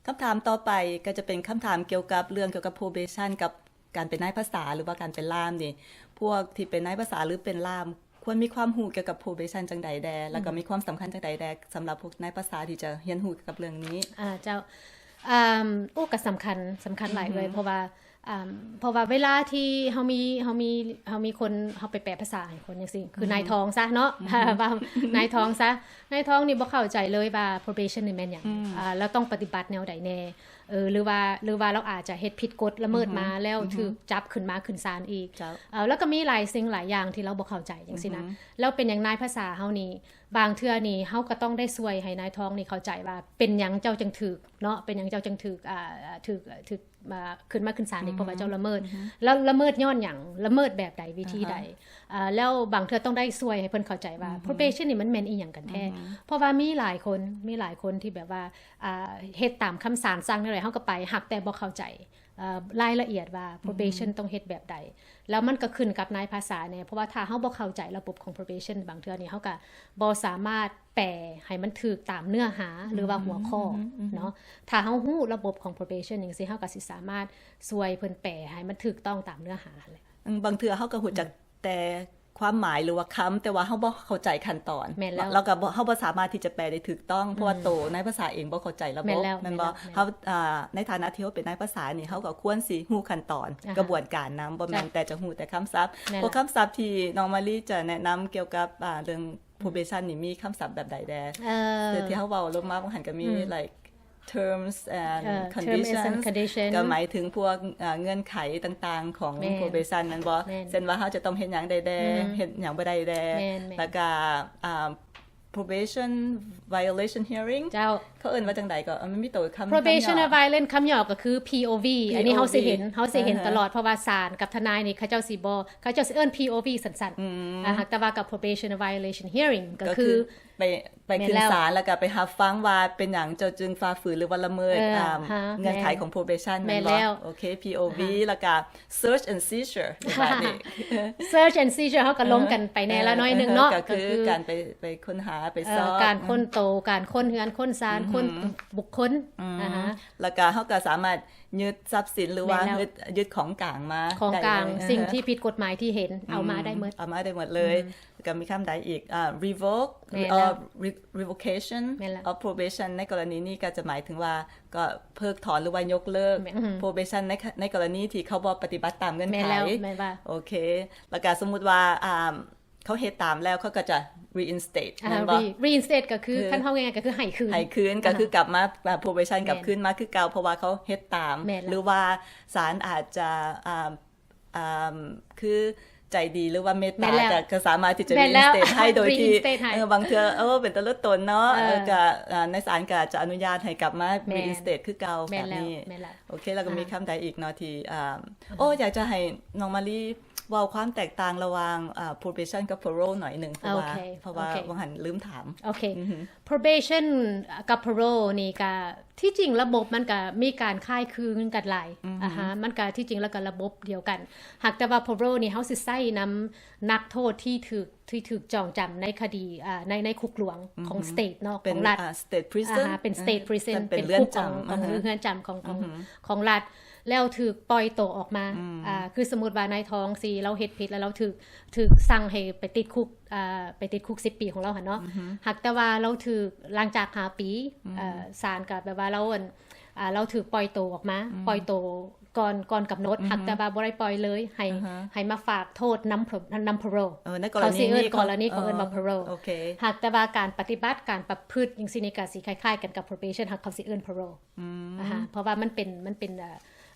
ຄຳຖາມຕໍ່ໄປກໍຈະເປັນຄຳຖາມກ່ຽວກັບເລື່ອງກ່ຽວກັບ probation ກັບການເປັນນາຍພາສາ ຫຼືວ່າການເປັນລ່າມນີ້ ພວກທີ່ເປັນນາຍພາສາ ຫຼືເປັນລ່າມ ຄວນມີຄວາມຮູ້ກ່ຽວກັບ probation ຈັ່ງໃດແດ່ ແລ້ວກໍມີຄວາມສຳຄັນຈັ່ງໃດແດ່ ສຳລັບພວກນາຍພາສາທີ່ຈະຮຽນຮູ້ກ່ຽວກັບເລື່ອງນີ້? ອ່າ ເຈົ້າ ອາ ໂອ້ ກໍສຳຄັນ ສຳຄັນຫຼາຍເລີຍ ເພາະວ່າ ອາ ເພາະວ່າເວລາທີ່ເຮົາມີ ເຮົາມີ ເຮົາມີຄົນ ເຮົາໄປແປພາສາໃຫ້ຄົນຈັ່ງຊີ້ ຄືນາຍທ້ອງຊະເນາະ ເວົ້ານາຍທ້ອງຊະ ນາຍທ້ອງນີ້ບໍ່ເຂົ້າໃຈເລີຍວ່າ probation ນີ້ແມ່ນຫຍັງ ອ່າ ແລ້ວຕ້ອງປະຕິບັດແນວໃດແດ່ ເອີ ຫຼືວ່າ ຫຼືວ່າລາວອາດຈະເຮັດຜິດກົດລະເມີດມາ ແລ້ວຖືກຈັບຂຶ້ນມາຂຶ້ນສານອີກ ເອີ ແລ້ວກໍມີຫຼາຍສິ່ງຫຼາຍຢ່າງທີ່ລາວບໍ່ເຂົ້າໃຈຈັ່ງຊີ້ນະ ແລ້ວເປັນຫຍັງນາຍພາສາເຮົານີ້ ບາງເທື່ອນີ້ເຮົາກໍຕ້ອງໄດ້ຊ່ວຍໃຫ້ນາຍທ້ອງນີ້ເຂົ້າໃຈວ່າ ເປັນຫຍັງເຈົ້າຈຶ່ງຖືກເນາະ ເປັນຫຍັງເຈົ້າຈຶ່ງຖືກ ອ່າ ຖືກ ຖືກ ອ່າ ຂຶ້ນມາຂຶ້ນສານນີ້ ເພາະວ່າເຈົ້າລະເມີດ ລະ ລະເມີດຍ້ອນຫຍັງ ລະເມີດແບບໃດ ວິທີໃດ ອ່າ ແລ້ວບາງເທື່ອຕ້ອງໄດ້ຊ່ວຍໃຫ້ເພິ່ນເຂົ້າໃຈວ່າ probation ນີ້ມັນແມ່ນອີ່ຫຍັງກັນແທ້ ເພາະວ່າມີຫຼາຍຄົນ ມີຫຼາຍຄົນທີ່ແບບວ່າ ອ່າ ເຮັດຕາມຄຳສານສັ່ງແນວໃດເຮົາກໍໄປ ຫາກແຕ່ບໍ່ເຂົ້າໃຈ ເອີ ລາຍລະອຽດວ່າ probation ຕ້ອງເຮັດແບບໃດ ແລ້ວມັນກໍຂຶ້ນກັບນາຍພາສາແດ່ ເພາະວ່າຖ້າເຮົາບໍ່ເຂົ້າໃຈລະບົບຂອງ probation ບາງເທື່ອນີ້ເຮົາກໍບໍ່ສາມາດແປໃຫ້ມັນຖືກຕາມເນື້ອຫາ ຫຼືວ່າຫົວຂໍ້ເນາະ ຖ້າເຮົາຮູ້ລະບົບຂອງ probation ຈັ່ງຊີ້ ເຮົາກໍຊິສາມາດຊ່ວຍເພິ່ນແປໃຫ້ມັນຖືກຕ້ອງຕາມເນື້ອຫາຫັ້ນແຫຼະ ບາງເທື່ອເຮົາກໍຮູ້ຈັກແຕ່ຄວາມໝາຍ ຫຼືວ່າຄຳ ແຕ່ວ່າເຮົາບໍ່ເຂົ້າໃຈຂັ້ນຕອນ ແມ່ນແລ້ວ ແລ້ວກໍບໍ່ ເຮົາບໍ່ສາມາດທີ່ຈະແປໄດ້ຖືກຕ້ອງ ເພາະວ່າໂຕນາຍພາສາເອງບໍ່ເຂົ້າໃຈລະບົບ ແມ່ນບໍ່ ເຮົາ ອ່າ ໃນຖານະທີ່ເຮົາເປັນນາຍພາສານີ້ ເຮົາກໍຄວນຊິຮູ້ຂັ້ນຕອນ ກະບວນການນຳ ບໍ່ແມ່ນແຕ່ຈະຮູ້ແຕ່ຄຳສັບ ພວກຄຳສັບທີ່ນ້ອງມາລີຈະແນະນຳກ່ຽວກັບ ອ່າ ເລື່ອງ probation ນີ້ມີຄຳສັບແບບໃດແດ່ ເອີ ທີ່ເຮົາເວົ້າລົງມາວ່າຫັ້ນກໍມີ like terms and conditions ກໍໝາຍເຖິງພວກ ອ່າ ເງື່ອນໄຂຕ່າງໆຂອງ probation ແມ່ນບໍ່ ເຊັ່ນວ່າເຮົາຈະຕ້ອງເຮັດຫຍັງໄດ້ແດ່ ເຮັດຫຍັງບໍ່ໄດ້ແດ່ ແລ້ວກໍ ອ່າ probation violation hearing ເຈົ້າ ເຂົາເອີ້ນວ່າຈັ່ງໃດກໍ ມັນມີໂຕຄຳ probation violation ຄຳຫຍໍ້ກໍຄື POV ອັນນີ້ເຮົາຊິເຫັນ ເຮົາຊິເຫັນຕະຫຼອດ ເພາະວ່າສານກັບທະນາຍນີ້ ເຂົາເຈົ້າຊິບໍ່ ເຂົາເຈົ້າຊິເອີ້ນ POV ສັ້ນໆ ອ່າ ຫາກແຕ່ວ່າກັບ probation violation hearing ກໍຄື ໄປ ໄປຂຶ້ນສານ ແລ້ວກໍໄປຮັບຟັງວ່າເປັນຫຍັງເຈົ້າຈຶ່ງຝ່າຝືນ ຫຼືວ່າລະເມີດ ເອີ ອ່າ ເງື່ອນໄຂຂອງ probation ແມ່ນບໍ່ ໂອເຄ POV ແລ້ວກໍ search and seizure ບາດນີ້ search and seizure ເຮົາກໍລົງກັນໄປແດ່ລະໜ້ອຍໜຶ່ງເນາະ ກໍຄືການໄປ ໄປຄົ້ນຫາ ໄປຊອກ ການຄົ້ນໂຕ ການຄົ້ນເຮືອນ ຄົ້ນຊານ ຄົ້ນບຸກຄົນ ແລ້ວກໍເຮົາກໍສາມາດຍຶດຊັບສິນ ຫຼືວ່າຍຶດ ຍຶດຂອງກາງມາ ຂອງກາງ ສິ່ງທີ່ຜິດກົດໝາຍທີ່ເຫັນ ເອົາມາໄດ້ໝົດ ເອົາມາໄດ້ໝົດເລີຍ ກໍມີຄຳໃດອີກ ອ່າ revoke ແມ່ນແລ້ວ revocation of probation ໃນກໍລະນີນີ້ກໍຈະໝາຍເຖິງວ່າ ກໍເພິກຖອນ ຫຼືວ່າຍົກເລີກ probation ໃນ ໃນກໍລະນີທີ່ເຂົາບໍ່ປະຕິບັດຕາມເງື່ອນໄຂ ໂອເຄ ແລ້ວກໍສົມມຸດວ່າ ອ່າ ເຂົາເຮັດຕາມແລ້ວ ເຂົາກໍຈະ reinstate ແມ່ນບໍ່ reinstate ກໍຄື ຄັນເວົ້າງ່າຍໆກໍຄືໃຫ້ຄືນ ໃຫ້ຄືນ ກໍຄືກັບມາ probation ກັບຄືນມາຄືເກົ່າ ເພາະວ່າເຂົາເຮັດຕາມ ຫຼືວ່າສານອາດຈະ ອ່າ ອ່າ ຄືໃຈດີ ຫຼືວ່າເມດຕາ ແມ່ນແລ້ວ ກໍ ກໍສາມາດທີ່ຈະ ແມ່ນແລ້ວ reinstate ໃຫ້ໂດຍທີ່ reinstate ໃຫ້ ເອີ ບາງເທື່ອ ເອີ ເປັນຕາເລີດຕົນເນາະ ເອີ ເອີ ກໍ ອ່າ ນາຍສານກໍຈະອະນຸຍາດໃຫ້ກັບມາ ແມ່ນແລ້ວ reinstate ຄືເກົ່າ ແບບນີ້ ແມ່ນແລ້ວ ໂອເຄ ແລ້ວກໍມີຄຳໃດອີກເນາະທີ່ ອ່າ ໂອ້ ຢາກຈະໃຫ້ນ້ອງມາລີເວົ້າຄວາມແຕກຕ່າງລະຫວ່າງ ອ່າ probation ກັບ parole ໜ້ອຍໜຶ່ງ ເພາະວ່າ ໂອເຄ ເພາະວ່າ ໂອເຄ ວ່າຫັ້ນລືມຖາມ ໂອເຄ probation ກັບ parole ນີ້ກໍ ທີ່ຈິງລະບົບມັນກະມີການຄ້າຍຄືກັນຫຼາຍ ອືຮຶ ອາຮະ ມັນກະທີ່ຈິງແລ້ວກະລະບົບດຽວກັນ ຫາກແຕ່ວ່າ parole ນີ້ເຮົາຊິໃຊ້ນຳນັກໂທດທີ່ຖືກ ທີ່ຖືກຈອງຈຳໃນຄະດີ ອ່າ ໃນ ໃນຄຸກຫຼວງ ອືຮຶ ຂອງ state ເນາະ ເປັນ ຂອງລັດ ອ່າ state prison ອ່າຮະ ເປັນ state prison ເປັນເຮືອນຈຳ ເປັນຄຸກຂອງ ເປັນເຮືອນຈຳຂອງ ຂອງ ຂອງລັດ ແລ້ວຖືກປ່ອຍໂຕອອກມາ ອືມ ອ່າ ຄືສົມມຸດວ່ານາຍທອງຊີ້ ລາວເຮັດຜິດ ແລ້ວລາວຖືກ ຖືກສັ່ງໃຫ້ໄປຕິດຄຸກ ອ່າ ໄປຕິດຄຸກສິບປີຂອງລາວຫັ້ນເນາະ ອືຮຶ ຫາກແຕ່ວ່າລາວຖືກ ຫຼັງຈາກຫ້າປີ ອືມ ເອີ ສານກໍແບບວ່າລາວ ອ່າ ລາວຖືກປ່ອຍໂຕອອກມາ ອືມ ປ່ອຍໂຕກ່ອນ ກ່ອນກຳນົດ ອືຮຶ ຫາກແຕ່ວ່າບໍ່ໄດ້ປ່ອຍເລີຍ ໃຫ້ ອືຮຶ ໃຫ້ມາຝາກໂທດນຳ ນຳ parole ເອີ ໃນກໍລະນີ ເຂົາຊິເອີ້ນ ນີ້ ກໍລະນີເຂົາເອີ້ນວ່າ ເອີ parole ໂອເຄ ຫາກແຕ່ວ່າການປະຕິບັດ ການປະພຶດຈັ່ງຊີ້ນີ້ ກໍຊິຄ້າຍໆກັນກັບ probation ຫາກເຂົາຊິເອີ້ນ parole ອືມ ອາຮະ ເພາະວ່າມັນເປັນ ມັນເປັນ ເອີ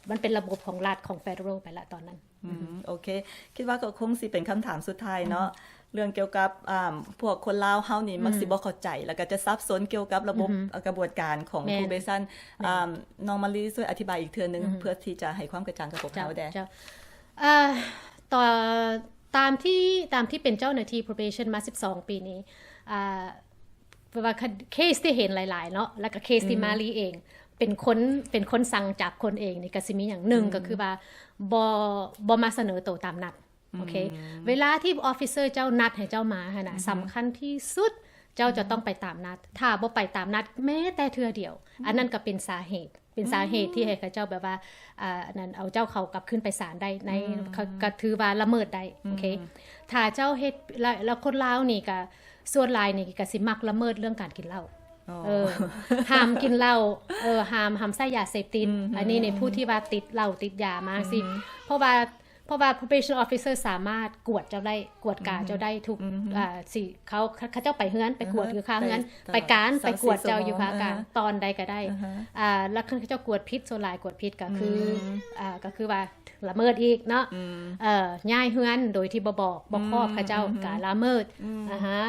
ມັນເປັນລະບົບຂອງລັດ ຂອງ federal ໄປລະຕອນນັ້ນ ອືມ ໂອເຄ ຄິດວ່າກໍຄົງຊິເປັນຄຳຖາມສຸດທ້າຍເນາະ ອືມ ເລື່ອງກ່ຽວກັບ ອ່າ ພວກຄົນລາວເຮົານີ້ ອືມ ມັກຊິບໍ່ເຂົ້າໃຈ ແລ້ວກໍຈະສັບສົນກ່ຽວກັບລະບົບ ອືມ ກະບວນການຂອງ ແມ່ນ probation ແມ່ນ ອ່າ ນ້ອງມາລີຊ່ວຍອະທິບາຍອີກເທື່ອໜຶ່ງ ອືມ ເພື່ອທີ່ຈະໃຫ້ຄວາມກະຈ່າງກັບພວກເຮົາແດ່ ເຈົ້າ ເຈົ້າ ເອີ ຕໍ່ ຕາມທີ່ ຕາມທີ່ເປັນເຈົ້າໜ້າທີ່ probation ມາສິບສອງປີນີ້ ອ່າ ແປວ່າເຄສທີ່ເຫັນຫຼາຍໆເນາະ ແລ້ວກໍເຄສທີ່ ອືມ ມາລີເອງເປັນຄົນ ເປັນຄົນສັ່ງຈັບຄົນເອງນີ້ ກໍຊິມີຫຍັງ ໜຶ່ງ ອືມ ກໍຄືວ່າບໍ່ ບໍ່ມາສະເໜີໂຕຕາມນັດ ອືມ ໂອເຄ ເວລາທີ່ officer ເຈົ້ານັດໃຫ້ເຈົ້າມາຫັ້ນນະ ອືຮຶ ສຳຄັນທີ່ສຸດ ເຈົ້າຈະ ອືມ ຕ້ອງໄປຕາມນັດ ຖ້າບໍ່ໄປຕາມນັດແມ້ແຕ່ເທື່ອດຽວ ອືມ ອັນນັ້ນກໍເປັນສາເຫດ ເປັນສາເຫດທີ່ໃຫ້ເຂົາເຈົ້າແບບວ່າ ອ່າ ອັນນັ້ນ ເອົາເຈົ້າເຂົ້າກັບຄືນໄປສານໄດ້ ໃນ ອືມ ເຂົາ ກໍຖືວ່າລະເມີດໄດ້ ອືມ ໂອເຄ ຖ້າເຈົ້າເຮັດ ແລ້ວ ແລ້ວຄົນລາວນີ້ກໍສ່ວນຫຼາຍນີ້ກໍຊິມັກລະເມີດເລື່ອງການກິນເຫຼົ້າ ອໍ ເອີ ຫ້າມກິນເຫຼົ້າ ເອີ ຫ້າມ ຫ້າມໃຊ້ຢາເສບຕິດ ອືມ ອັນນີ້ນີ້ຜູ້ທີ່ວ່າຕິດເຫຼົ້າຕິດຢາມາ ອືມ ຊີ້ ເພາະວ່າ ເພາະວ່າ probation officer ສາມາດກວດເຈົ້າໄດ້ ກວດກາເຈົ້າໄດ້ທຸກ ອືມ ອ່າ ຊິ ເຂົາ ເຂົາເຈົ້າໄປເຮືອນ ໄປກວດຢູ່ຄາເຮືອນ ໄປການ ໄປກວດເຈົ້າຢູ່ຄາການ ຕອນໃດກໍໄດ້ ອ່າ ແລ້ວຄັນເຂົາເຈົ້າກວດຜິດ ສ່ວນຫຼາຍກວດຜິດກໍຄື ອ່າ ກໍຄືວ່າລະເມີດອີກເນາະ ເອີ ຍ້າຍເຮືອນໂດຍທີ່ບໍ່ບອກ ບໍ່ຄອບເຂົາເຈົ້າ ກໍລະເມີດ ອາຮະ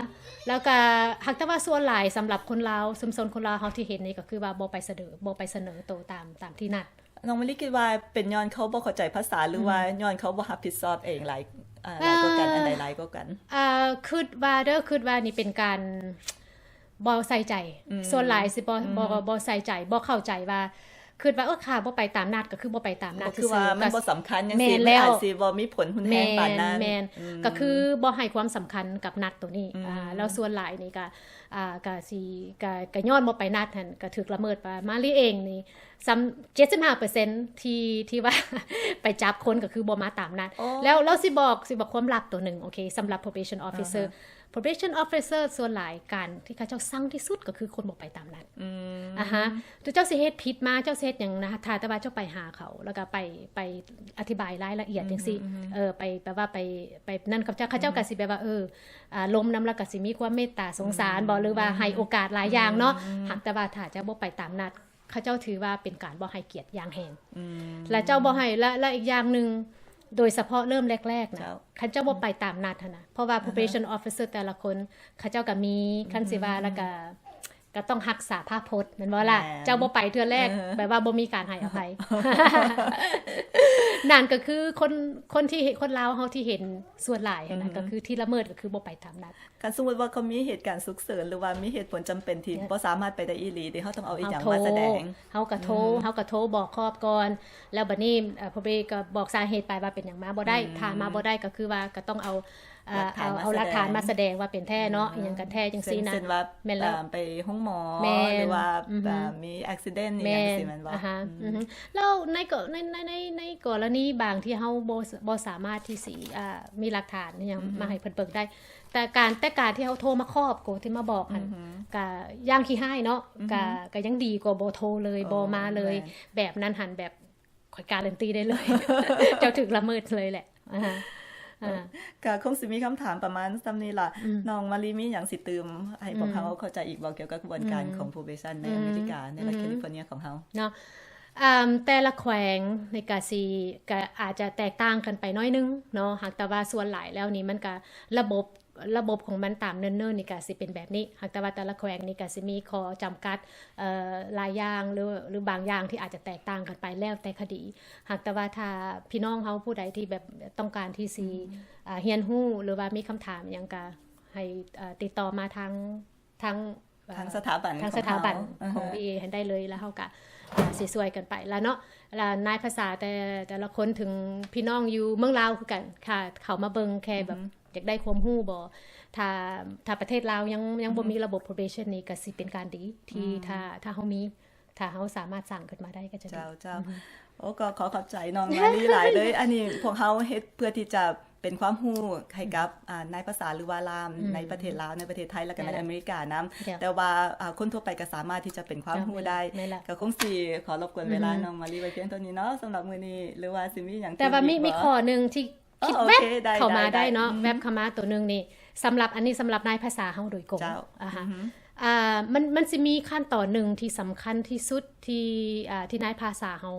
ແລ້ວກໍ ຫາກແຕ່ວ່າສ່ວນຫຼາຍສຳລັບຄົນລາວ ຊຸມຊົນຄົນລາວເຮົາທີ່ເຫັນນີ້ ກໍຄືວ່າບໍ່ໄປສະເໜີ ບໍ່ໄປສະເໜີໂຕຕາມ ຕາມທີ່ນັດ. ນ້ອງມະລິຄິດວ່າເປັນຍ້ອນເຂົາບໍ່ເຂົ້າໃຈພາສາ ຫຼືວ່າ ອືມ ຍ້ອນເຂົາບໍ່ຮັບຜິດຊອບເອງຫຼາຍ ເອີ ຫຼາຍກວ່າກັນ ເອີ ອັນໃດຫຼາຍກວ່າກັນ? ເອີ ຄິດວ່າເດີ ຄິດວ່ານີ້ເປັນການບໍ່ໃສ່ໃຈ ອືມ ສ່ວນຫຼາຍຊິບໍ່ ອືມ ບໍ່ ບໍ່ໃສ່ໃຈ ບໍ່ເຂົ້າໃຈວ່າ ຄິດວ່າ ເອີ ຂ້າບໍ່ໄປຕາມນັດ ກໍຄືບໍ່ໄປຕາມນັດ ກໍຄືວ່າມັນບໍ່ສຳຄັນຈັ່ງຊີ້ ມັນອາດຊິບໍ່ມີຜົນຮຸນແຮງປານນັ້ນ ແມ່ນ ອືມ ກໍຄືບໍ່ໃຫ້ຄວາມສຳຄັນກັບນັດໂຕນີ້ ອືມ ອ່າ ແລ້ວສ່ວນຫຼາຍນີ້ກໍ ອ່າ ກໍຊິ ກໍ ກໍຍ້ອນບໍ່ໄປນັດຫັ້ນ ກໍຖືກລະເມີດວ່າ ມາລີເອງນີ້ ສ່ຳ ເຈັດສິບຫ້າເປີເຊັນ ທີ່ ທີ່ວ່າໄປຈັບຄົນກໍຄືບໍ່ມາຕາມນັດ ແລ້ວ ແລ້ວຊິບອກ ຊິບອກຄວາມລັບໂຕໜຶ່ງ ໂອເຄ ສຳລັບ probation officer probation officer ສ່ວນຫຼາຍການທີ່ເຂົາເຈົ້າຊັງທີ່ສຸດກໍຄືຄົນບໍ່ໄປຕາມນັດ ອືມ ອາຮະ ເຈົ້າຊິເຮັດຜິດມາ ເຈົ້າຊິເຮັດຫຍັງນະ ຖ້າແຕ່ວ່າເຈົ້າໄປຫາເຂົາ ແລ້ວກໍໄປ ໄປອະທິບາຍລາຍລະອຽດຈັ່ງຊີ້ ເອີ ໄປແບບວ່າໄປ ໄປນັ້ນ ເຂົາເຈົ້າ ເຂົາເຈົ້າກໍຊິແບບວ່າ ເອີ ອາ ລົມນຳ ແລ້ວກໍຊິມີຄວາມເມດຕາສົງສານບໍ ຫຼືວ່າໃຫ້ໂອກາດຫຼາຍຢ່າງເນາະ ຫາກແຕ່ວ່າຖ້າເຈົ້າບໍ່ໄປຕາມນັດ ເຂົາເຈົ້າຖືວ່າເປັນການບໍ່ໃຫ້ກຽດຢ່າງແຮງ ແລະເຈົ້າບໍ່ໃຫ້ ແລະ ແລະອີກຢ່າງໜຶ່ງ ໂດຍສະເພາະເລີ່ມແລກໆນະ ຄັນເຈົ້າບໍ່ໄປຕາມນັດຫັ້ນນະ ເພາະວ່າ probation officer ແຕ່ລະຄົນ ເຂົາເຈົ້າກໍມີ ຄັນຊິວ່າ ແລ້ວກໍ ກໍຕ້ອງຮັກສາພາບພົດແມ່ນບໍ່ລະ? ເຈົ້າບໍ່ໄປເທື່ອແລກ ແປວ່າບໍ່ມີການໃຫ້ອະໄພ ນັ້ນກໍຄືຄົນ ຄົນທີ່ ຄົນລາວເຮົາທີ່ເຫັນສ່ວນຫຼາຍຫັ້ນນະ ກໍຄືທີ່ລະເມີດກໍຄືບໍ່ໄປຕາມນັດ. ຄັນສົມມຸດວ່າເຂົາມີເຫດການສຸກເສີນ ຫຼືວ່າມີເຫດຜົນຈຳເປັນທີ່ບໍ່ສາມາດໄປໄດ້ອີ່ຫຼີ ເຮົາຕ້ອງເອົາອີ່ຫຍັງມາສະແດງ? ເຮົາກໍໂທ ເຮົາກໍໂທບອກຄອບກ່ອນ ແລ້ວບັດນີ້ ເອີ ພໍ່ເບກໍບອກສາເຫດໄປວ່າເປັນຫຍັງມາບໍ່ໄດ້ ຖ້າມາບໍ່ໄດ້ກໍຄືວ່າກໍຕ້ອງເອົາ ເອົາຫຼັກຖານມາສະແດງວ່າເປັນແທ້ເນາະ ອີ່ຫຍັງກັນແທ້ຈັ່ງຊີ້ນະ ເຊັ່ນວ່າ ແມ່ນແລ້ວ ໄປໂຮງໝໍ ຫຼືວ່າມີ accident ອີ່ຫຍັງຊີ້ແມ່ນບໍ່? ແລ້ວໃນກໍ ໃນ ໃນ ໃນກໍລະນີບາງທີ່ເຮົາບໍ່ ບໍ່ສາມາດທີ່ຊິ ອ່າ ມີຫຼັກຖານອີ່ຫຍັງມາໃຫ້ເພິ່ນເບິ່ງໄດ້ ແຕ່ການ ແຕ່ການທີ່ເຮົາໂທມາຄອບ ໂກ ທີ່ມາບອກຫັ້ນ ກະຢ່າງຂີ້ຮ້າຍເນາະ ກະ ກະຍັງດີກວ່າບໍ່ໂທເລີຍ ບໍ່ມາເລີຍ ແບບນັ້ນຫັ້ນ ແບບຂ້ອຍກາຣັນຕີໄດ້ເລີຍ ເຈົ້າຖືກລະເມີດເລີຍແຫຼະ. ກະຄົງຊິມີຄຳຖາມປະມານສ່ຳນີ້ລະ ນ້ອງມາລີມີຫຍັງຊິຕື່ມໃຫ້ພວກເຮົາເຂົ້າໃຈອີກບໍ່ ກ່ຽວກັບຂະບວນການຂອງ probation ໃນອາເມລິກາ ໃນລັດ California ຂອງເຮົາເນາະ? ອ່າ ແຕ່ລະແຂວງນີ້ກະຊິ ກະອາດຈະແຕກຕ່າງກັນໄປໜ້ອຍໜຶ່ງເນາະ ຫາກແຕ່ວ່າສ່ວນຫຼາຍແລ້ວນີ້ມັນກະລະບົບ ລະບົບຂອງມັນຕາມເນີນໆນີ້ກະຊິເປັນແບບນີ້ ຫາກແຕ່ວ່າແຕ່ລະແຂວງນີ້ກະຊິມີຂໍ້ຈຳກັດ ເອີ ຫຼາຍຢ່າງ ຫຼື ຫຼືບາງຢ່າງທີ່ອາດຈະແຕກຕ່າງກັນໄປແລ້ວແຕ່ຄະດີ ຫາກແຕ່ວ່າຖ້າພີ່ນ້ອງເຮົາຜູ້ໃດທີ່ແບບຕ້ອງການທີ່ຊິ ອ່າ ຮຽນຮູ້ ຫຼືວ່າມີຄຳຖາມຫຍັງກະໃຫ້ ເອີ ຕິດຕໍ່ມາທາງ ທາງ ທາງສະຖາບັນ ທາງສະຖາບັນຂອງ ຂອງ BA ຫັ້ນໄດ້ເລີຍ ແລ້ວເຮົາກະ ອ່າ ຊິຊ່ວຍກັນໄປລະເນາະ ລະນາຍພາສາແຕ່ ແຕ່ລະຄົນ ເຖິງພີ່ນ້ອງຢູ່ເມືອງລາວຄືກັນ ຖ້າເຂົ້າມາເບິ່ງແຄ່ແບບ ຢາກໄດ້ຄວາມຮູ້ບໍ ຖ້າ ຖ້າປະເທດລາວຍັງ ຍັງບໍ່ມີລະບົບ probation ນີ້ກະຊິເປັນການດີ ທີ່ ຖ້າ ຖ້າເຮົາມີ ຖ້າເຮົາສາມາດສ້າງຂຶ້ນມາໄດ້ກໍຈະດີ. ເຈົ້າ ເຈົ້າ ໂອ້ ກໍຂໍຂອບໃຈນ້ອງມາລີຫຼາຍເລີຍ ອັນນີ້ພວກເຮົາເຮັດເພື່ອທີ່ຈະ ເປັນຄວາມຮູ້ໃຫ້ກັບ ອ່າ ນາຍພາສາ ຫຼືວ່າລ່າມ ໃນປະເທດລາວ ໃນປະເທດໄທ ແລ້ວກໍໃນອາເມລິການຳ ແຕ່ວ່າ ອ່າ ຄົນທົ່ວໄປກໍສາມາດທີ່ຈະເປັນຄວາມຮູ້ໄດ້ ກໍຄົງຊິຂໍລົບກວນເວລານ້ອງມາລີໄວ້ພຽງເທົ່ານີ້ເນາະ ສຳລັບມື້ນີ້ ຫຼືວ່າຊິມີຫຍັງ ແຕ່ວ່າມີ ມີຂໍ້ໜຶ່ງທີ່ຄິດແວັບເຂົ້າມາໄດ້ເນາະ ແວັບເຂົ້າມາໂຕໜຶ່ງນີ້ ສຳລັບ ອັນນີ້ສຳລັບນາຍພາສາເຮົາໂດຍກົງ ເຈົ້າ ອ່າ ອ່າ ມັນ ມັນຊິມີຂັ້ນຕອນໜຶ່ງທີ່ສຳຄັນທີ່ສຸດ ທີ່ ອ່າ ທີ່ນາຍພາສາເຮົາ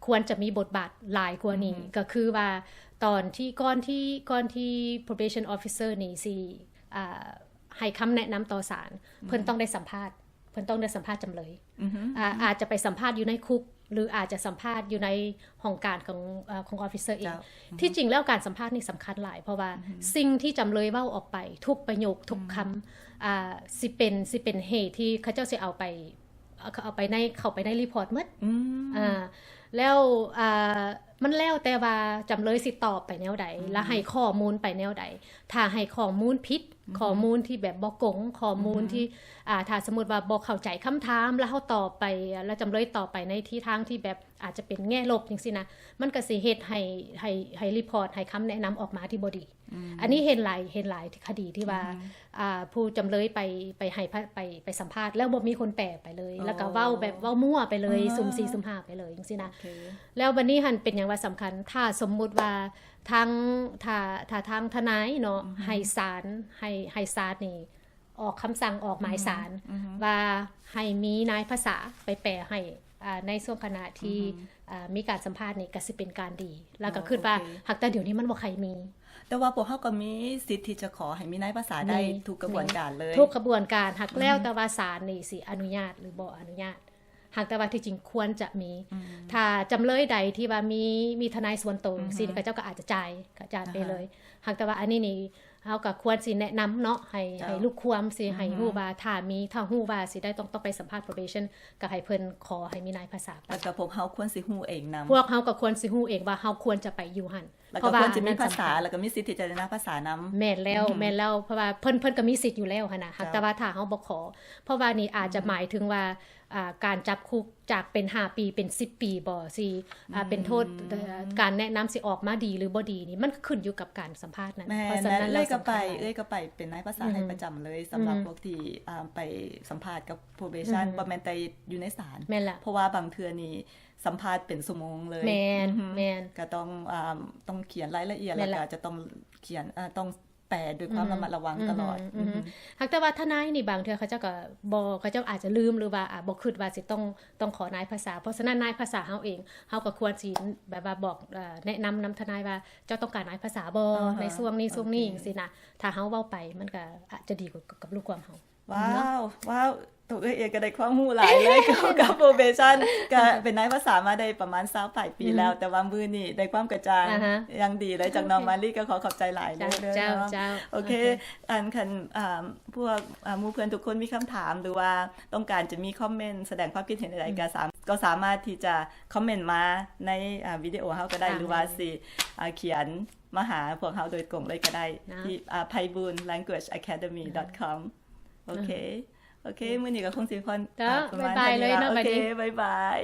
ຄວນຈະມີບົດບາດຫຼາຍກວ່ານີ້ ກໍຄືວ່າຕອນທີ່ ກ່ອນທີ່ ກ່ອນທີ່ probation officer ນີ້ຊິ ອ່າ ໃຫ້ຄຳແນະນຳຕໍ່ສານ ເພິ່ນຕ້ອງໄດ້ສຳພາດ ເພິ່ນຕ້ອງໄດ້ສຳພາດຈຳເລີຍ ອາ ອາດຈະໄປສຳພາດຢູ່ໃນຄຸກ ຫຼືອາດຈະສຳພາດຢູ່ໃນຫ້ອງການຂອງ ເອີ ຂອງ officer ເອງ. ທີ່ຈິງແລ້ວການສຳພາດນີ້ສຳຄັນຫຼາຍ ເພາະວ່າສິ່ງທີ່ຈຳເລີຍເວົ້າອອກໄປ ທຸກປະໂຫຍກ ທຸກຄຳ ອ່າ ຊິເປັນ ຊິເປັນເຫດທີ່ເຂົາເຈົ້າຊິເອົາໄປ ເອົາ ເອົາໄປໃນ ເຂົ້າໄປໃນ report ໝົດ ອືມ ອ່າ ແລ້ວ ອ່າ ມັນແລ້ວແຕ່ວ່າຈຳເລີຍຊິຕອບໄປແນວໃດ ອືມ ແລະ ໃຫ້ຂໍ້ມູນໄປແນວໃດ. ຖ້າໃຫ້ຂໍ້ມູນຜິດ ອືຮຶ ຂໍ້ມູນທີ່ແບບບໍ່ກົງ ຂໍ້ມູນ ອືຮຶ ທີ່ ອ່າ ຖ້າສົມມຸດວ່າບໍ່ເຂົ້າໃຈຄຳຖາມ ແລ້ວເຮົາຕອບໄປ ແລ້ວຈຳເລີຍຕອບໄປໃນທິດທາງທີ່ແບບອາດຈະເປັນແງ່ລົບຈັ່ງຊີ້ນະ ມັນກໍຊິເຮັດໃຫ້ ໃຫ້ ໃຫ້ຣີພອດ ໃຫ້ຄຳແນະນຳອອກມາທີ່ບໍ່ດີ. ອືມ ອັນນີ້ເຫັນຫຼາຍ ເຫັນຫຼາຍຄະດີທີ່ວ່າ ອືຮຶ ອ່າ ຜູ້ຈຳເລີຍໄປ ໄປໃຫ້ພະ ໄປ ໄປສຳພາດ ແລ້ວບໍ່ມີຄົນແປໄປເລີຍ ອໍ ແລ້ວກໍເວົ້າແບບເວົ້າມົ້ວໄປເລີຍ ອໍ ສຸ່ມສີ່ສຸ່ມຫ້າໄປເລີຍຈັ່ງຊີ້ນະ. ໂອເຄ ແລ້ວບັດນີ້ຫັ້ນເປັນຫຍັງວ່າສຳຄັນ ຖ້າສົມມຸດວ່າທາງ ຖ້າ ຖ້າທາງທະນາຍເນາະ ອືຮຶ ໃຫ້ສານ ໃຫ້ ໃຫ້ສານນີ້ອອກຄຳສັ່ງ ອອກໝາຍສານ ອືຮຶ ວ່າໃຫ້ມີນາຍພາສາໄປແປໃຫ້ ອ່າ ໃນຊ່ວງຂະນະທີ່ ອືຮຶ ອ່າ ມີການສຳພາດນີ້ກໍຊິເປັນການດີ ແລ້ວກໍ ອໍ ຄິດວ່າ ໂອເຄ ຫາກແຕ່ດຽວນີ້ມັນບໍ່ຄ່ອຍມີ. ແຕ່ວ່າພວກເຮົາກໍມີສິດທີ່ຈະຂໍໃຫ້ມີນາຍພາສາໄດ້ ມີ ທຸກກະບວນການເລີຍ ທຸກກະບວນການ ຫາກ ອືຮຶ ແລ້ວແຕ່ວ່າສານນີ້ຊິອະນຸຍາດ ຫຼື ບໍ່ອະນຸຍາດ. ຫາກແຕ່ວ່າທີ່ຈິງຄວນຈະມີ ອືມ ຖ້າຈຳເລີຍໃດທີ່ວ່າມີ ມີທະນາຍສ່ວນໂຕ ອືຮຶ ຊີ້ ເຂົາເຈົ້າກໍອາດຈະຈ່າຍ ກໍຈ່າຍໄປເລີຍ. ອ່າຮະ ຫາກແຕ່ວ່າອັນນີ້ນີ້ ເຮົາກໍຄວນຊິແນະນຳເນາະ ໃຫ້ ເຈົ້າ ໃຫ້ລູກຄວາມຊິ ອືຮຶ ໃຫ້ຮູ້ວ່າ ຖ້າມີ ຖ້າຮູ້ວ່າຊິໄດ້ ຕ້ອງ ຕ້ອງໄປສຳພາດ probation ກໍໃຫ້ເພິ່ນຂໍໃຫ້ມີນາຍພາສາໄປ ແລ້ວກໍພວກເຮົາຄວນຊິຮູ້ເອງນຳ ພວກເຮົາກໍຄວນຊິຮູ້ເອງວ່າເຮົາຄວນຈະໄປຢູ່ຫັ້ນ ແລ້ວກໍຄວນຊິມີພາສາ ແລ້ວກໍມີສິດທີ່ຈະໄດ້ນາຍພາສານຳ. ແມ່ນແລ້ວ ອືຮຶ ແມ່ນແລ້ວ ເພາະວ່າເພິ່ນ ເພິ່ນກໍມີສິດຢູ່ແລ້ວຫັ້ນນະ ຫາກ ເຈົ້າ ແຕ່ວ່າຖ້າເຮົາບໍ່ຂໍ ເພາະວ່ານີ້ອາດຈະ ອືມ ໝາຍເຖິງວ່າ ອ່າ ການຈຳຄຸກຈາກເປັນຫ້າປີເປັນສິບປີບໍ ຊິ ອ່າ ອືມ ເປັນໂທດ ເອີ່ ການແນະນຳຊິອອກມາດີ ຫຼື ບໍ່ດີນີ້ ມັນກໍຂຶ້ນຢູ່ກັບການສຳພາດນັ້ນ. ແມ່ນ ເພາະສະນັ້ນ ເອື້ອຍກໍໄປ ແລ້ວສຳຄັນຫຼາຍ ເອື້ອຍກໍໄປເປັນນາຍພາສາ ອືມ ໃຫ້ປະຈຳເລີຍ ສຳລັບ ອືມ ພວກທີ່ ອ່າ ໄປສຳພາດກັບ probation ອືຮຶ ບໍ່ແມ່ນແຕ່ຢູ່ໃນສານ. ແມ່ນລະ ເພາະວ່າບາງເທື່ອນີ້ສຳພາດເປັນຊົ່ວໂມງເລີຍ. ແມ່ນ ອືຮຶ ແມ່ນ ກໍຕ້ອງ ອ່າ ຕ້ອງຂຽນລາຍລະອຽດ ແມ່ນລະ ແລ້ວກໍອາດຈະຕ້ອງຂຽນ ເອີ່ ຕ້ອງ ແປດ້ວຍຄວາມ ອືມ ລະມັດລະວັງຕະຫຼອດ. ອືມ ອືມ ອືມ ຫາກແຕ່ວ່າທະນາຍນີ້ບາງເທື່ອເຂົາເຈົ້າກໍບໍ່ ເຂົາເຈົ້າອາດຈະລືມ ຫຼືວ່າ ອ່າ ບໍ່ຄິດວ່າຊິຕ້ອງ ຕ້ອງຂໍນາຍພາສາ. ເພາະສະນັ້ນນາຍພາສາເຮົາເອງ ເຮົາກໍຄວນຊິແບບວ່າບອກ ເອີ່ ແນະນຳນຳທະນາຍວ່າ ເຈົ້າຕ້ອງການນາຍພາສາບໍ່ ອ່າຮະ ໃນຊ່ວງນີ້ ໂອເຄ ຊ່ວງນີ້ຈັ່ງຊີ້ນະ. ຖ້າເຮົາເວົ້າໄປ ມັນກໍອາດຈະດີກວ່າກັບ ກັບລູກຄວາມເຮົາ. ວ້າວ ເນາະ ວ້າວ ຕົວເອື້ອຍເອງກໍໄດ້ຄວາມຮູ້ຫຼາຍເລີຍ ກ່ຽວກັບ probation ກໍເປັນນາຍພາສາມາໄດ້ປະມານຊາວປາຍປີແລ້ວ ອືຮຶ ແຕ່ວ່າມື້ນີ້ໄດ້ຄວາມກະຈ່າງ ອ່າຮະ ຢ່າງດີເລີຍຈາກນ້ອງມາລີ ກໍຂໍຂອບໃຈຫຼາຍເລີຍເນາະ. ເຈົ້າ ເຈົ້າ ໂອເຄ ໂອເຄ ອັນ ຄັນ ອ່າ ພວກ ອ່າ ໝູ່ເພື່ອນທຸກຄົນມີຄຳຖາມ ຫຼືວ່າຕ້ອງການຈະມີຄອມເມັນສະແດງຄວາມຄິດເຫັນໃດໆ ອືມ ກໍສາ ກໍສາມາດທີ່ຈະຄອມເມັນມາໃນ ອ່າ ວິດີໂອເຮົາກໍໄດ້ ອ່າ ຫຼືວ່າ ແມ່ນ ຊິ ອ່າ ຂຽນມາຫາພວກເຮົາໂດຍກົງເລີຍກໍໄດ້ ເນາະ ທີ່ ອ່າ ໄພບູນ language academy dot com. ອ່າ ໂອເຄ ອ່າ ໂອເຄ ມື້ນີ້ກໍຄົງຊິພໍ ເຈົ້າ ອ່າ ປະມານເທົ່ານີ້ລະ. ບາຍບາຍເລີຍເນາະ ໂອເຄ ບາຍບາຍ.